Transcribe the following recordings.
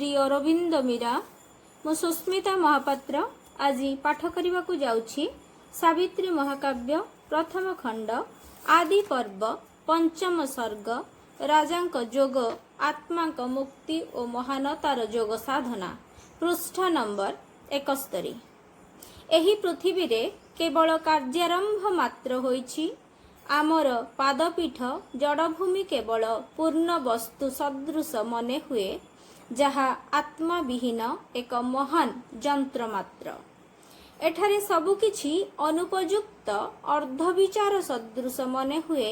ଶ୍ରୀ ଅରବିନ୍ଦ ମୀରା। ମୁଁ ସୁସ୍ମିତା ମହାପାତ୍ର ଆଜି ପାଠ କରିବାକୁ ଯାଉଛି ସାବିତ୍ରୀ ମହାକାବ୍ୟ, ପ୍ରଥମ ଖଣ୍ଡ, ଆଦି ପର୍ବ, ପଞ୍ଚମ ସର୍ଗ, ରାଜାଙ୍କ ଯୋଗ, ଆତ୍ମାଙ୍କ ମୁକ୍ତି ଓ ମହାନତାର ଯୋଗ ସାଧନା, ପୃଷ୍ଠା ନମ୍ବର 71। ଏହି ପୃଥିବୀରେ କେବଳ କାର୍ଯ୍ୟାରମ୍ଭ ମାତ୍ର ହୋଇଛି। ଆମର ପାଦପୀଠ ଜଡ଼ଭୂମି କେବଳ ପୂର୍ଣ୍ଣ ବସ୍ତୁ ସଦୃଶ ମନେ ହୁଏ, ଯାହା ଆତ୍ମାବିହୀନ ଏକ ମହାନ ଯନ୍ତ୍ର ମାତ୍ର। ଏଠାରେ ସବୁକିଛି ଅନୁପଯୁକ୍ତ ଅର୍ଦ୍ଧବିଚାର ସଦୃଶ ମନେ ହୁଏ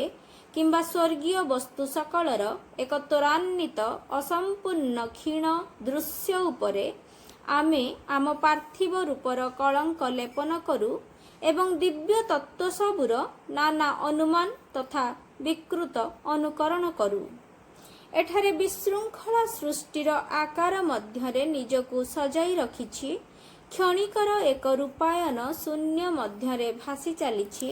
କିମ୍ବା ସ୍ୱର୍ଗୀୟ ବସ୍ତୁ ସକଳର ଏକ ତ୍ୱରାନ୍ୱିତ ଅସମ୍ପୂର୍ଣ୍ଣ କ୍ଷୀଣ ଦୃଶ୍ୟ ଉପରେ ଆମେ ଆମ ପାର୍ଥିବ ରୂପର କଳଙ୍କ ଲେପନ କରୁ ଏବଂ ଦିବ୍ୟ ତତ୍ତ୍ୱ ସବୁର ନାନା ଅନୁମାନ ତଥା ବିକୃତ ଅନୁକରଣ କରୁ। ଏଠାରେ ବିଶୃଙ୍ଖଳା ସୃଷ୍ଟିର ଆକାର ମଧ୍ୟରେ ନିଜକୁ ସଜାଇ ରଖିଛି, କ୍ଷଣିକର ଏକ ରୂପାୟନ ଶୂନ୍ୟ ମଧ୍ୟରେ ଭାସି ଚାଲିଛି।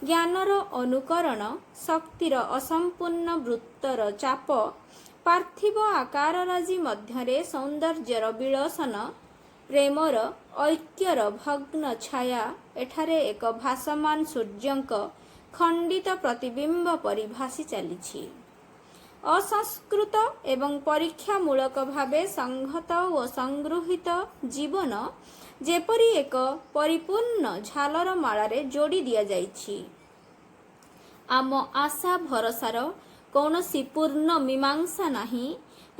ଜ୍ଞାନର ଅନୁକରଣ, ଶକ୍ତିର ଅସମ୍ପୂର୍ଣ୍ଣ ବୃତ୍ତର ଚାପ, ପାର୍ଥିବ ଆକାରରାଜି ମଧ୍ୟରେ ସୌନ୍ଦର୍ଯ୍ୟର ବିଳସନ, ପ୍ରେମର ଐକ୍ୟର ଭଗ୍ନ ଛାୟା ଏଠାରେ ଏକ ଭାସମାନ ସୂର୍ଯ୍ୟଙ୍କ ଖଣ୍ଡିତ ପ୍ରତିବିମ୍ବ ପରି ଭାସି ଚାଲିଛି। ଅସଂସ୍କୃତ ଏବଂ ପରୀକ୍ଷାମୂଳକ ଭାବେ ସଂହତ ଓ ସଂଗୃହୀତ ଜୀବନ ଯେପରି ଏକ ପରିପୂର୍ଣ୍ଣ ଝାଲର ମାଳାରେ ଯୋଡ଼ି ଦିଆଯାଇଛି। ଆମ ଆଶା ଭରସାର କୌଣସି ପୂର୍ଣ୍ଣ ମୀମାଂସା ନାହିଁ।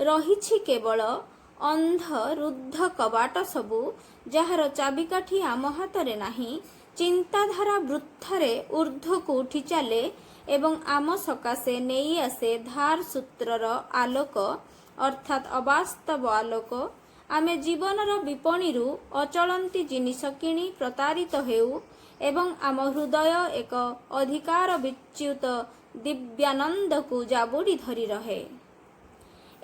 ରହିଛି କେବଳ ଅନ୍ଧ ରୁଦ୍ଧ କବାଟ ସବୁ, ଯାହାର ଚାବିକାଠି ଆମ ହାତରେ ନାହିଁ। ଚିନ୍ତାଧାରା ବୃଥାରେ ଊର୍ଦ୍ଧ୍ୱକୁ ଉଠି ଚାଲେ ଏବଂ ଆମ ସକାଶେ ନେଇ ଆସେ ଧାର ସୂତ୍ରର ଆଲୋକ, ଅର୍ଥାତ୍ ଅବାସ୍ତବ ଆଲୋକ। ଆମେ ଜୀବନର ବିପଣିରୁ ଅଚଳନ୍ତି ଜିନିଷ କିଣି ପ୍ରତାରିତ ହେଉ ଏବଂ ଆମ ହୃଦୟ ଏକ ଅଧିକାର ବିଚ୍ୟୁତ ଦିବ୍ୟାନନ୍ଦକୁ ଜାବୁଡ଼ି ଧରି ରହେ।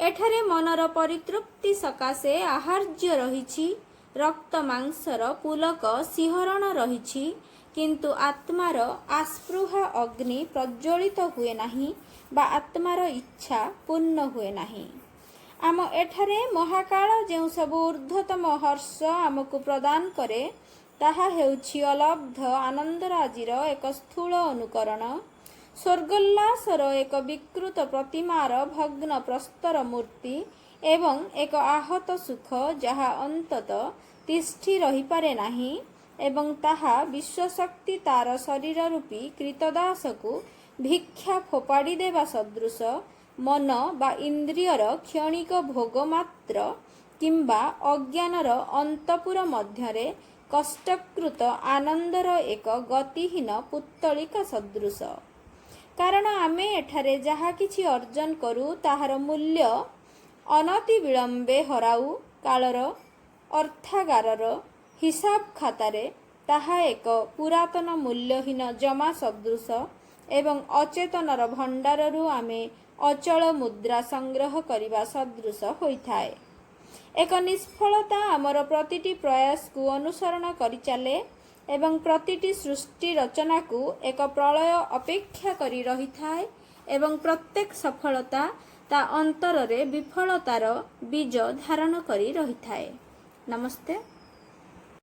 ଏଠାରେ ମନର ପରିତୃପ୍ତି ସକାଶେ ଆହାର୍ଯ୍ୟ ରହିଛି, ରକ୍ତ ମାଂସର ପୁଲକ ଶିହରଣ ରହିଛି, କିନ୍ତୁ ଆତ୍ମାର ଆସ୍ପୃହା ଅଗ୍ନି ପ୍ରଜ୍ୱଳିତ ହୁଏ ନାହିଁ ବା ଆତ୍ମାର ଇଚ୍ଛା ପୂର୍ଣ୍ଣ ହୁଏ ନାହିଁ। ଆମ ଏଠାରେ ମହାକାଳ ଯେଉଁ ସବୁ ଊର୍ଦ୍ଧ୍ୱତମ ହର୍ଷ ଆମକୁ ପ୍ରଦାନ କରେ, ତାହା ହେଉଛି ଅଲବ୍ଧ ଆନନ୍ଦରାଜିର ଏକ ସ୍ଥୂଳ ଅନୁକରଣ, ସ୍ୱର୍ଗୋଲ୍ଲାସର ଏକ ବିକୃତ ପ୍ରତିମାର ଭଗ୍ନ ପ୍ରସ୍ତର ମୂର୍ତ୍ତି ଏବଂ ଏକ ଆହତ ସୁଖ, ଯାହା ଅନ୍ତତଃ ତିଷ୍ଠି ରହିପାରେ ନାହିଁ ଏବଂ ତାହା ବିଶ୍ୱଶକ୍ତି ତାର ଶରୀର ରୂପୀ କ୍ରୀତଦାସକୁ ଭିକ୍ଷା ଫୋପାଡ଼ି ଦେବା ସଦୃଶ ମନ ବା ଇନ୍ଦ୍ରିୟର କ୍ଷଣିକ ଭୋଗ ମାତ୍ର କିମ୍ବା ଅଜ୍ଞାନର ଅନ୍ତପୁର ମଧ୍ୟରେ କଷ୍ଟକୃତ ଆନନ୍ଦର ଏକ ଗତିହୀନ ପୁତ୍ତଳିକା ସଦୃଶ। କାରଣ ଆମେ ଏଠାରେ ଯାହା କିଛି ଅର୍ଜନ କରୁ, ତାହାର ମୂଲ୍ୟ ଅନତି ବିଳମ୍ବେ ହରାଉ। କାଳର ଅର୍ଥାଗାରର ହିସାବ ଖାତାରେ ତାହା ଏକ ପୁରାତନ ମୂଲ୍ୟହୀନ ଜମା ସଦୃଶ ଏବଂ ଅଚେତନର ଭଣ୍ଡାରରୁ ଆମେ ଅଚଳ ମୁଦ୍ରା ସଂଗ୍ରହ କରିବା ସଦୃଶ ହୋଇଥାଏ। ଏକ ନିଷ୍ଫଳତା ଆମର ପ୍ରତିଟି ପ୍ରୟାସକୁ ଅନୁସରଣ କରିଚାଲେ ଏବଂ ପ୍ରତିଟି ସୃଷ୍ଟି ରଚନାକୁ ଏକ ପ୍ରଳୟ ଅପେକ୍ଷା କରି ରହିଥାଏ ଏବଂ ପ୍ରତ୍ୟେକ ସଫଳତା ତା ଅନ୍ତରରେ ବିଫଳତାର ବୀଜ ଧାରଣ କରି ରହିଥାଏ। ନମସ୍ତେ।